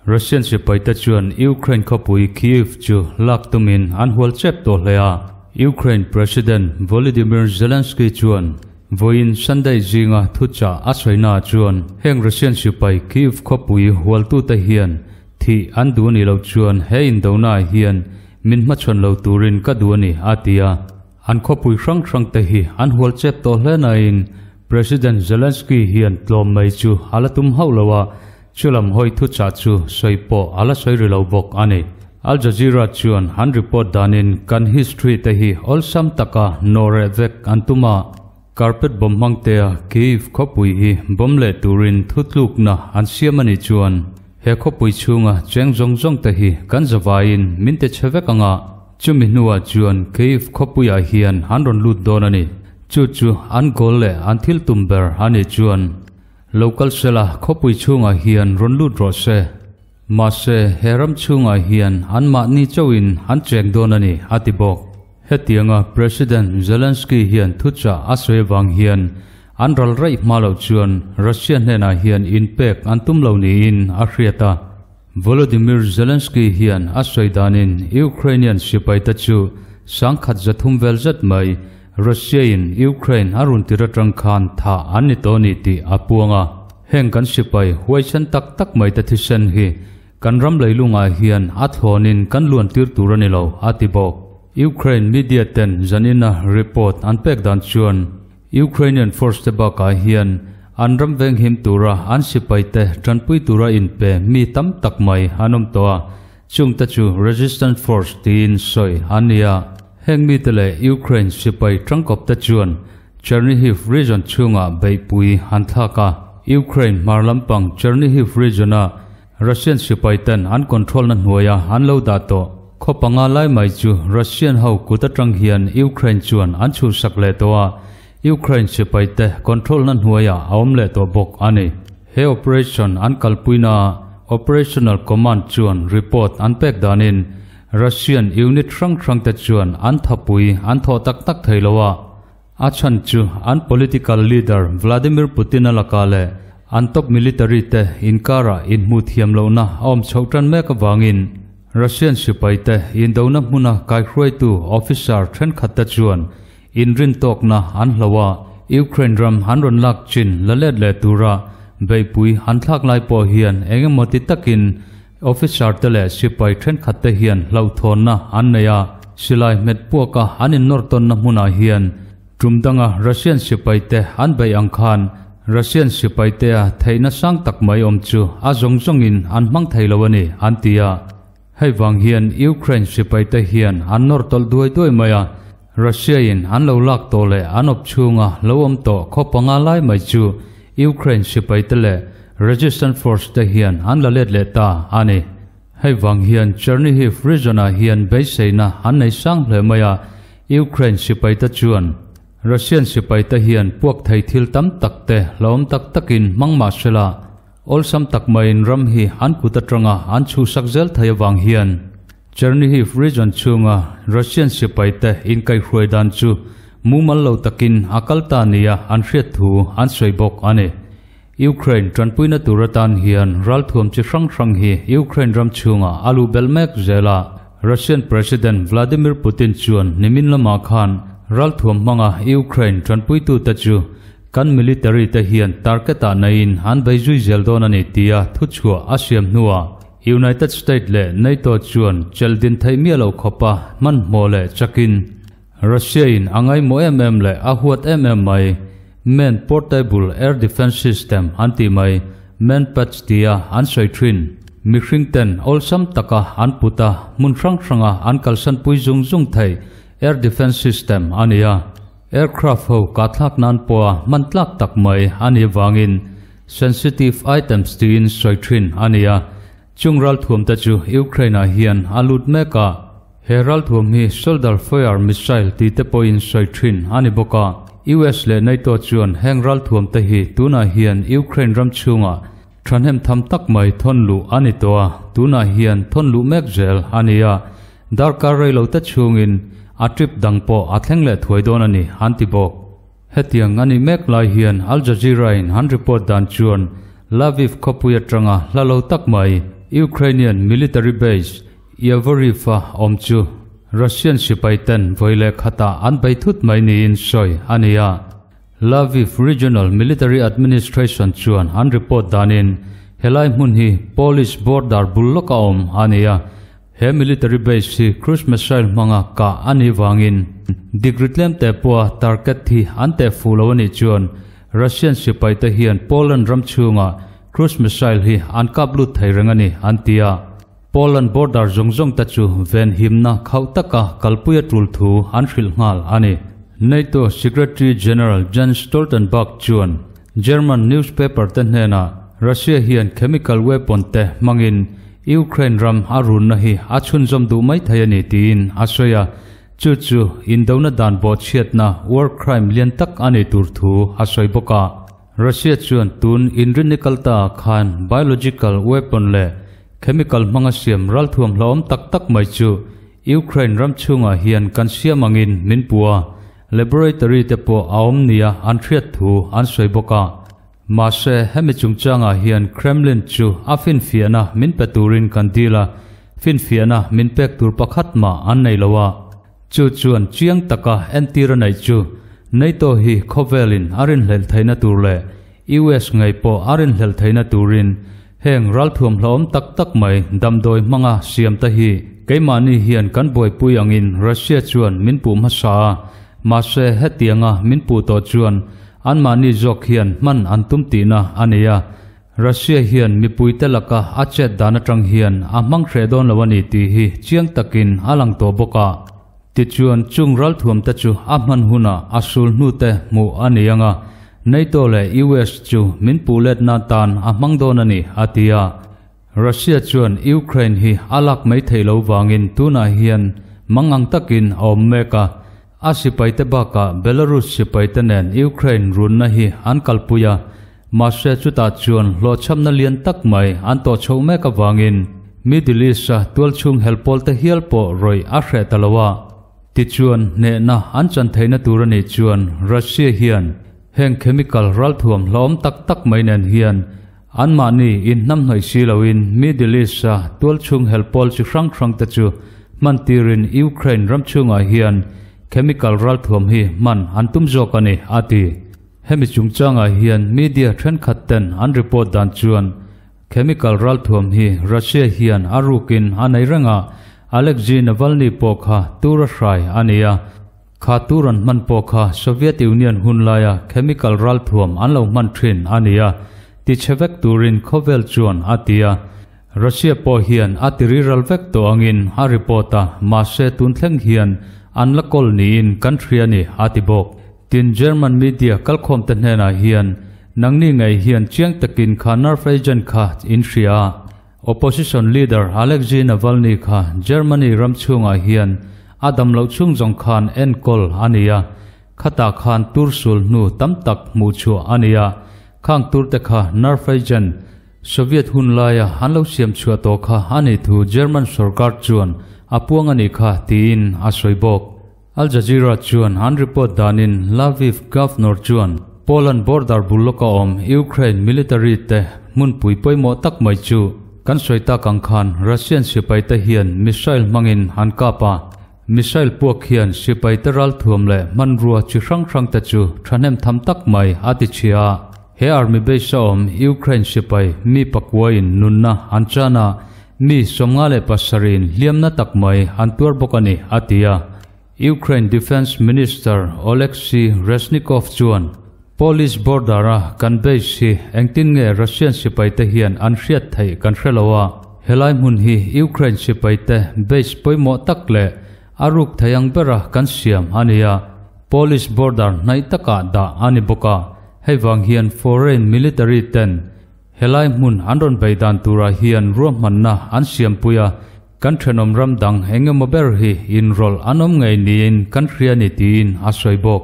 Russian sipaite chuan Ukraine khawpui Kyiv chu lak tumin an hual chep tawh hle a. Ukraine President Volodymyr Zelensky chuan vawiin Sunday zinga thuchah a sawina chuan heng Russian sipai Kyiv khawpui hualtute hian thih an duh a nih loh chuan he indona hian min hmachhawn lo turin ka duh a ni a ti a. An khawpui hrang hrangte hi an hual chep tawh hle nain President Zelensky hian tlawm mai chu a la tum hauh lo a, chulam hawi thuchah chu sawi pawh a la sawi ri lo bawk a ni. Al Jazeera chuan an report danin kan history te hi awlsam taka nawhreh vek an tum a, carpet bomb hmangtea Kyiv khawpui hi bomb leh turin thutlukna an siam a nih chuan he khawpui chhunga cheng zawng zawng te hi kan zavaiin min ti chhe vek ang a, Chumi hnuah chuan Kyiv khawpuiah hian an rawn lut dawn a ni. Chu chu an goal leh an thil tum ber a nih chuan local sela khawpui chhungah hian rawn lut rawh se. Mahse, he ram chhungah hian anmahni chauhin an cheng dawn a ni, a ti bawk. Hetianga President Zelensky hian thuchah a sawi avang hian an ral raih hma loh chuan Russia hnenah hian inpek an tum lo niin a hriat a. Volodymyr Zelensky hian a sawi danin Ukrainian sipaite chu sangkhat zathum vel zet mai Russia-in Ukraine a run tir atang khan thah an ni tawh a ni tih a puang a. Heng kan sipai huaisen tak tak maite thisen hi kan ram leilungah hian a thlawnin kan luan tir tur a ni lo, a ti bawk. Ukraine media ten zanina report an pek dan chuan Ukrainian force te bakah hian an ram venghim tura an sipaite tanpui tura inpe mi tam tak mai an awm tawh a, chungte chu resistance force tiin sawi an ni a. Heng mite leh Ukraine sipai tangkawpte chuan Chernihiv region chhungah beihpui an thlak a, Ukraine hmar lampang Chernihiv region-a Russian sipaiten an control-na hnuaia an lo dah tawh khaw panga lai mai chu Russian ho kut atang hian Ukraine chuan an chhuhsak leh tawh a, Ukraine sipaite control-na hnuaiah a awm leh tawh bawk a ni. He operation an kalpuina Operational Command chuan report an pek danin Russian unit hrang hrangte chuan an thapui an thawh tak tak thei lo a, A chhan chu an political leader Vladimir Putin-a lakah leh an top military te inkarah inhmuh thiam lohna a awm chhoh tan mek avangin Russian sipaite indona hmuna kaihruaitu officer thenkhatte chuan inrintawkna an hloh a, Ukraine ram an rawn lak chin la let leh tura beihpui an thlak lai pawh hian eng emaw ti takin Officer te leh sipai thenkhat te hian hlauhthawnna an nei a, silai hmet puaka an innawr tawnna hmunah hian tum danga Russian sipai te an beih ang khan Russian sipai tea theihna sang tak mai awm chu a zawng zawngin an hmang thei lo a ni, an ti a. Hei vang hian Ukraine sipai te hian an nawr tawlh duai duai mai a, Russia in an lo lak tawh leh an awp chhunga lo awm tawh khaw panga lai mai chu Ukraine sipai te leh Resistance Force te hian an la let leh ta a ni. Hei vang hian Chernihiv region-ah hian beiseina an nei sang hle mai a, Ukraine sipai te chuan Russian sipai te hian puak thei thil tam tak te hlauhawm tak takin hmang mah sela, awlsam tak maiin ram hi an kut atanga an chhuhsak zel thei avang hian Chernihiv region chhunga Russian sipai te inkaihhruai dan chu mumal lo takin a kal ta nia an hriat thu an sawi bawk a ni. Ukraine tanpuina tur atan hian ralthuam chi hrang hrang hi Ukraine ram chhungah a luh belh mek zel a. Russian President Vladimir Putin chuan nimin lamah khan ralthuam hmanga Ukraine tanpuitute chu kan military te hian target ah neiin an bei zui zel dawn a ni tia thuchhuah a siam hnuah United States leh NATO chuan chelh din theih miah loh khawpa hmanhmawh leh chakin Russia in a ngaihmawh em em leh a huat em em mai, Man Portable Air Defence System an tih mai, MANPADS tia an sawi thin. Mihring ten awlsam taka an put a, hmun hrang hranga an kalsan pui zung zung thei Air Defence System a ni a. Aircraft ho kahthlak nan pawha hman tlak tak mai a nih vangin sensitive items tiin sawi thin a ni a. Chung ralthuamte chu Ukraine-ah hian a lut mek a. He ralthuam hi Shoulder Fire Missile tih te pawhin sawi thin a ni bawk a. US leh NATO chuan heng ralthuam te hi tunah hian Ukraine ram chhungah thahnem tham tak mai thawn luh a ni tawh a, tunah hian thawn luh mek zel a ni a, darkar rei lo te chhungin a trip dang pawh a thleng leh thuai dawn a ni an ti bawk. Hetiang a nih mek lai hian Al Jazeera in an report dan chuan Lviv khawpui atanga hla lo tak mai. Ukrainian military base Yavoriv-a awm chu Russian sipai ten vawi leh khatah an bei thut mai niin sawi a ni a. Lviv Regional Military Administration chuan an report danin helai hmun hi Polish border bul lawka awm a ni a. He military base hi cruise missile hmanga kah a nih vangin degree tlem teh pawha target hi an teh fuh lo a nih chuan Russian sipaite hian Poland ram chhungah cruise missile hi an kap lut thei reng a ni, an ti a. Poland border zawng zawng te chu venhimna khauh taka kalpui a tul thu an hrilh nghal a ni. NATO Secretary General Jens Stoltenberg chuan German newspaper te hnenah Russia hian chemical weapon te hmangin Ukraine ram a runna hi a chhunzawm duh mai thei a ni tiin a sawi a, chu chu indona dan bawhchhiatna war crime lian tak a ni tur thu a sawi bawk a. Russia chuan tun inrinni kal ta ah khan biological weapon leh chemical hmanga siam ralthuam hlauhawm tak tak mai chu Ukraine ram chhungah hian kan siam angin min pu a, laboratory te pawh a awm nia an hriat thu an sawi bawk a. Mahse, hemi chungchangah hian Kremlin chu a finfiahna min pe turin kan dil a, finfiahna min pek tur pakhat mah an nei lo a. Chu chuan chiang taka entir a neih chu NATO hi khawvelin a rinhlelh theihna tur leh US ngei pawh a rinhlelh theihna turin heng ralthuam hlauhawm tak tak mai damdawi hmanga siam te hi keimahni hian kan buaipui angin Russia chuan min puh hmasa a, mahse hetianga min puh tawh chuan anmahni zawk hian hman an tum tihna a ni a. Russia hian mipuite laka a chet dan atang hian a hmang hreh dawn lo a ni tih hi chiang takin a lang tawh bawk a. Tichuan chung ralthuamte chu a hman hunah a sul hnute hmuh a ni ang a, NATO leh US chu min puh letna tan a hmang dawn a ni, a ti a. Russia chuan Ukraine hi a lak mai theih lo vangin tunah hian mangang takin a awm mek a, A sipaite bakah Belarus sipaite nen Ukraine runna hi an kalpui a, mahse chutah chuan hlawhchhamna lian tak mai an tawh chhoh mek avangin Middle East-a tualchhung helpawlte hial pawh rawih a hreh ta lo a. Tichuan, hnehna an chan theihna tur a nih chuan Russia hian heng chemical ralthuam hlauhawm tak tak mai nen hian anmahni inhnamhnawih si loin Middle East-a tualchhung helpawl chi hrang hrangte chu hman tirin Ukraine ram chhungah hian chemical ralthuam hi hman an tum zawk a ni, a ti. Hemi chungchangah hian media thenkhat ten an report dan chuan chemical ralthuam hi Russia hian a rukin a nei reng a, Alexei Navalny pawh kha tur a hrai a ni a, Kha tur an hman pawh kha Soviet Union hun laia chemical ralthuam an lo hman thin a ni a, ti chhe vek turin khawvel chuan a ti a. Russia pawh hian a ti riral vek tawh angin a report a, mahse tun thleng hian an la kawl niin kan hria a ni, a ti bawk. Tin, German media kalkhawmte hnenah hian, Nangni ngei hian chiang takin kha nerve agent kha in hria a, Opposition leader Alexei Navalny kha Germany ram chhungah hian a dam loh chhung zawng khan enkawl a ni a, khatah khan tur sul hnu tam tak hmuh chhuah a ni a, khang turte kha nerve agent Soviet hun laia an lo siam chhuah tawh kha a nih thu German sorkar chuan a puang a nih kha tiin a sawi bawk. Al Jazeera chuan an report danin Lviv Governor chuan Poland border bul lawka awm Ukraine military te hmunpui pawimawh tak mai chu kan sawi tak ang khan Russian sipai te hian missile hmangin an kap a, missile puak hian sipai te ralthuam leh hmanrua chi hrang hrang te chu thahnem tham tak mai a ti chhia a. He army base a awm Ukraine sipai mi pakuain nunna an chan a, Mi 57 in hliamna tak mai an tuar bawk a ni, a ti a. Ukraine Defence Minister Oleksiy Reznikov chuan, Polish border-a kan base hi engtin nge Russian sipaite hian an hriat theih kan hre lo a, helai hmun hi Ukraine sipaite base pawimawh tak leh a ruk thei ang bera kan siam a ni a, Polish border hnaih takah dah a ni bawk a, hei vang hian foreign military ten Helai hmun an rawn bei dan turah hian ruahmanna an siampui a, kan thenawm ram dang eng emaw ber hi inrawlh an awm ngei niin kan hria a ni tiin a sawi bawk.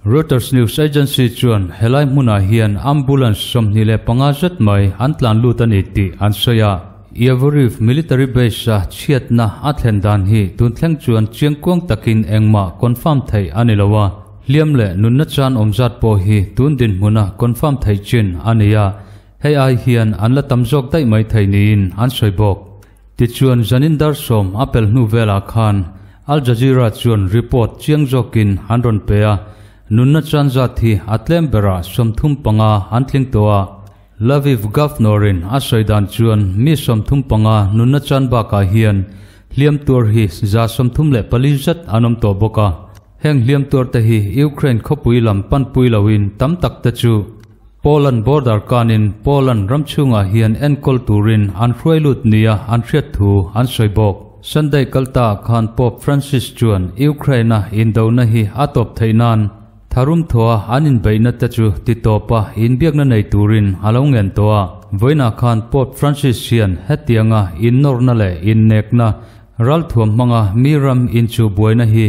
Reuters news agency chuan helai hmunah hian ambulance 25 zet mai an tlan lut a ni tih an sawi a. Yavoriv military base-a chhiatna a thlen dan hi tun thleng chuan chiangkuang takin engmah confirm theih a ni lo a, Hliam leh nunna chan awm zat pawh hi tun dinhmuna confirm theih chin a ni a, hei ai hian an la tam zawk daih mai thei niin an sawi bawk. Tichuan zanin dar 10 a pel hnu velah khan Al Jazeera chuan report chiang zawkin an rawn pe a, nunna chan zat hi a tlem berah 35 an tling tawh a. Lviv Governor-in a sawi dan chuan mi 35 nunna chan bakah hian hliam tuar hi 134 zat an awm tawh bawk a. Heng hliam tuar te hi Ukraine khawpui lam panpui loin tam tak te chu Poland border kanin Poland ram chhungah hian enkawl turin an hruai lut nia an hriat thu an sawi bawk. Sunday kalta khan Pope Francis chuan Ukraine-a indona hi a tawp theih nan tharum thawha an inbeihna te chu titawpa inbiakna nei turin a lo ngen tawh a. Vawiinah khan Pope Francis hian hetianga innawrna leh innekna ralthuam hmanga mi ram inchuh buaina hi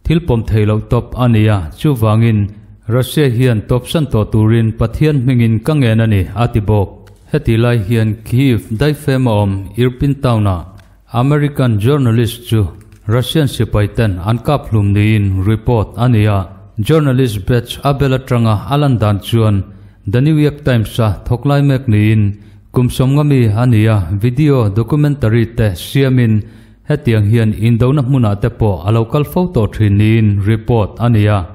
thil pawm thei loh tawp a ni a, chuvangin Russia hian tawpsan tawh turin Pathian hmingin ka ngen a ni, a ti bawk. Heti lai hian Kyiv daifem a awm Irpin town-ah American journalist chu Russian sipai ten an kap hlum niin report a ni a. Journalist Beth Abel atanga a lan dan chuan The New York Times-a thawk lai mek niin kum 50 mi a ni a, video documentary te siamin hetiang hian indona hmunah te pawh a lo kal fo tawh thin niin report a ni a.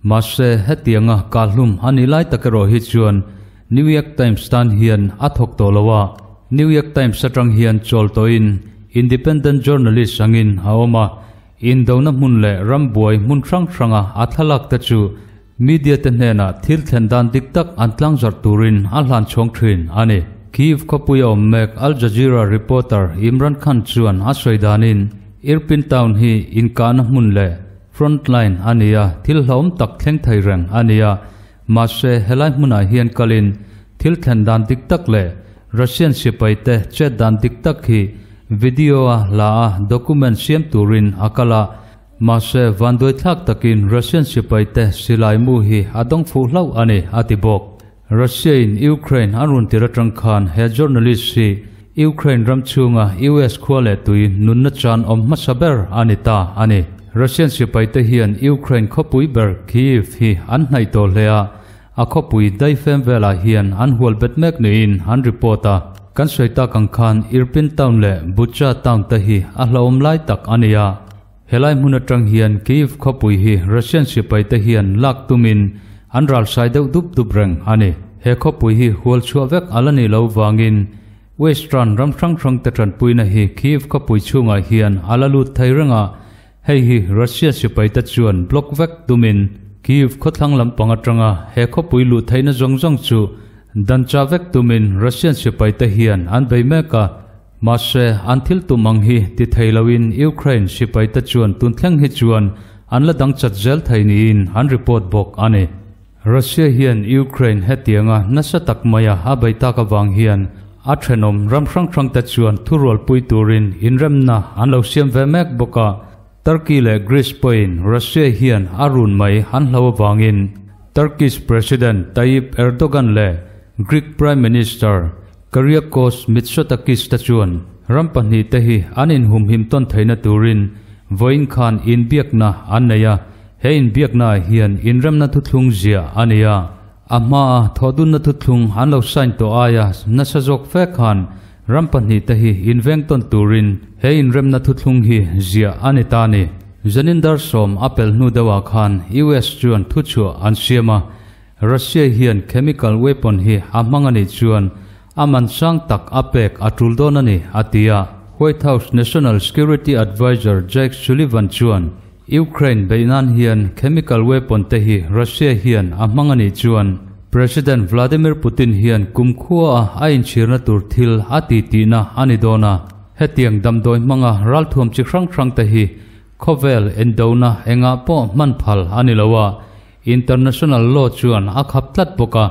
Mahse hetianga kahlum a ni lai tak erawh hi chuan New York Times tan hian a thawk tawh lo a. New York Times atang hian chawl tawhin independent journalist angin a awm a. Indona hmun leh rambuai hmun hrang hranga a thlalak te chu media te hnenah thil thlen dan dik tak an tlangzarh turin a hlan chhawng thin a ni. Kyiv khawpui a awm mek Al Jazeera reporter Imran Khan chuan a sawi danin Irpin town hi inkahna hmun leh frontline a ni a, thil hlauhawm tak thleng thei reng a ni a. Mahse helai hmunah hian kalin thil thlen dan dik tak leh Russian sipai te chet dan dik tak hi video a hla a document siam turin a kal a. Mahse vanduai thlak takin Russian sipai te silai mu hi a dawng fuh hlauh a ni, a ti bawk. Russia in Ukraine an rawn tir atang khan he journalist hi Ukraine ram chhunga US khua leh tui nunna chan awm hmasa ber a ni ta a ni. Russian sipai te hian Ukraine khawpui ber Kyiv hi an hnaih tawh hle a, a khawpui daifem velah hian an hual bet mek niin an report a. Kan sawi tak ang khan Irpin town leh Bucha town te hi a hlauhawm lai tak a ni a. Helai hmun atang hian Kyiv khawpui hi Russian sipai te hian lak tumin an ralsai deuh dup dup reng a ni. He khawpui hi hual chhuah vek a la ni lo vangin Western ram hrang hrang te tanpuina hi Kyiv khawpui chhungah hian a la lut thei reng a. Hei hi Russia sipai te chuan block vek tumin Kyiv khawthlang lampang atanga he khawpui luh theihna zawng zawng chu dancha vek tumin Russian sipai te hian an bei mek a. Mahse an thil tum ang hi ti thei loin Ukraine sipai te chuan tun thleng hi chuan an la dang chat zel thei niin an report bawk a ni. Russia hian Ukraine hetianga nasa tak maia a bei tak avang hian a thenawm ram hrang hrang te chuan thurualpui turin inremna an lo siam ve mek bawk a. Turkey leh Greece pawhin Russia hian a run mai an hlo avangin Turkish President Tayyip Erdogan leh Greek Prime Minister Kyriakos Mitsotakis te chuan ram pahnih te hi an inhumhim tawn theihna turin vawiin khan inbiakna an nei a. He inbiakna ah hian inremna thuthlung ziah a ni a. A hmaa thawhdunna thuthlung an lo sign tawh aia nasa zawk fe khan ram pahnih te hi inveng tawn turin he inremna thuthlung hi ziah a ni ta a ni. Zanin dar 10 a pel hnu deuhah khan US chuan thuchhuah an siam a. Russia hian chemical weapon hi a hmang a nih chuan a man sang tak a pek a tul dawn a ni, a ti a. White House National Security Advisor Jake Sullivan chuan Ukraine beih nan hian chemical weapon te hi Russia hian a hmang a nih chuan President Vladimir Putin hian kumkhua a a inchhirna tur thil a ti tihna a ni dawn a. Hetiang damdawi hmanga ralthuam chi hrang hrang te hi khawvel endona engah pawh hman phal a ni lo a, International law chuan a khap tlat bawk a,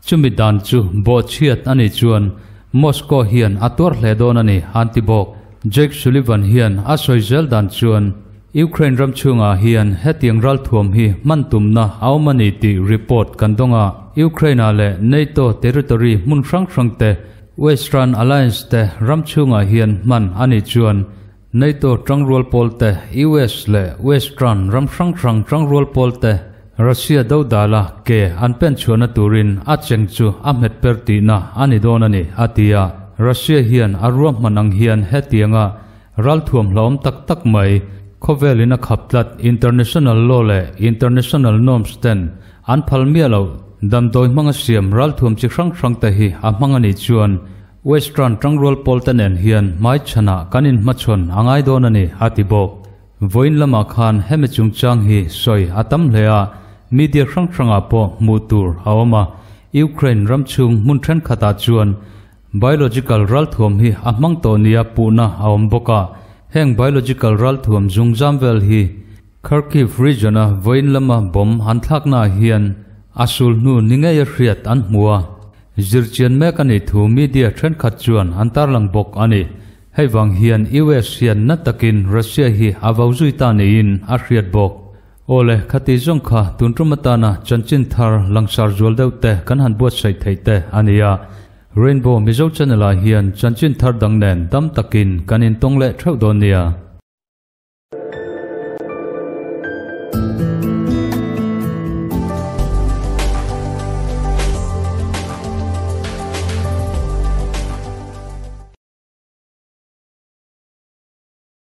chumi dan chu bawhchhiat a nih chuan Moscow hian a tuar hle dawn a ni, an ti bawk. Jake Sullivan hian a sawi zel dan chuan Ukraine ram chhungah hian hetiang ralthuam hi hman tumna a awm a ni tih report kan dawng a. Ukraine-ah leh NATO territory hmun hrang hrang te, Western Alliance te ram chhungah hian hman a nih chuan NATO tangrual pawl te, US leh Western ram hrang hrang tangrual pawl te Russia do dala ke an pen chhuahna turin a cheng chu a hmet per tihna a ni dawn a ni, a ti a. Russia hian a ruahman ang hian hetianga ralthuam hlauhawm tak tak mai khawvelin a khap tlat international law leh international norms ten an phal miah loh damdawi hmanga siam ralthuam chi hrang hrang te hi a hmang a nih chuan Western tangrual pawl te nen hian hmaichhanah kan inhmachhawn a ngai dawn a ni a ti bawk. Vawiin lamah khan hemi chungchang hi sawi a tam hle a, media hrang hrangah pawh hmuh tur a awm a, Ukraine ram chhung hmun thenkhatah chuan biological ralthuam hi a hmang tawh nia puhna a awm bawk a, heng biological ralthuam zungzam vel hi Kharkiv region-a vawiin lama bomb an thlaknaah hian a sul hnu ni ngeia hriat an hmu a, zirchian mek a nih thu media thenkhat chuan an tarlang bawk a ni. Hei vang hian US hian na takin Russia hi a vau zui ta niin a hriat bawk. Awle, khati zawng kha tun tum atana chanchin thar langsar zual deuh te kan han buatsaih theih te a ni a. Rainbow Mizo Channel ah hian chanchin thar dang nen dam takin kan intawng leh theuh dawn nia.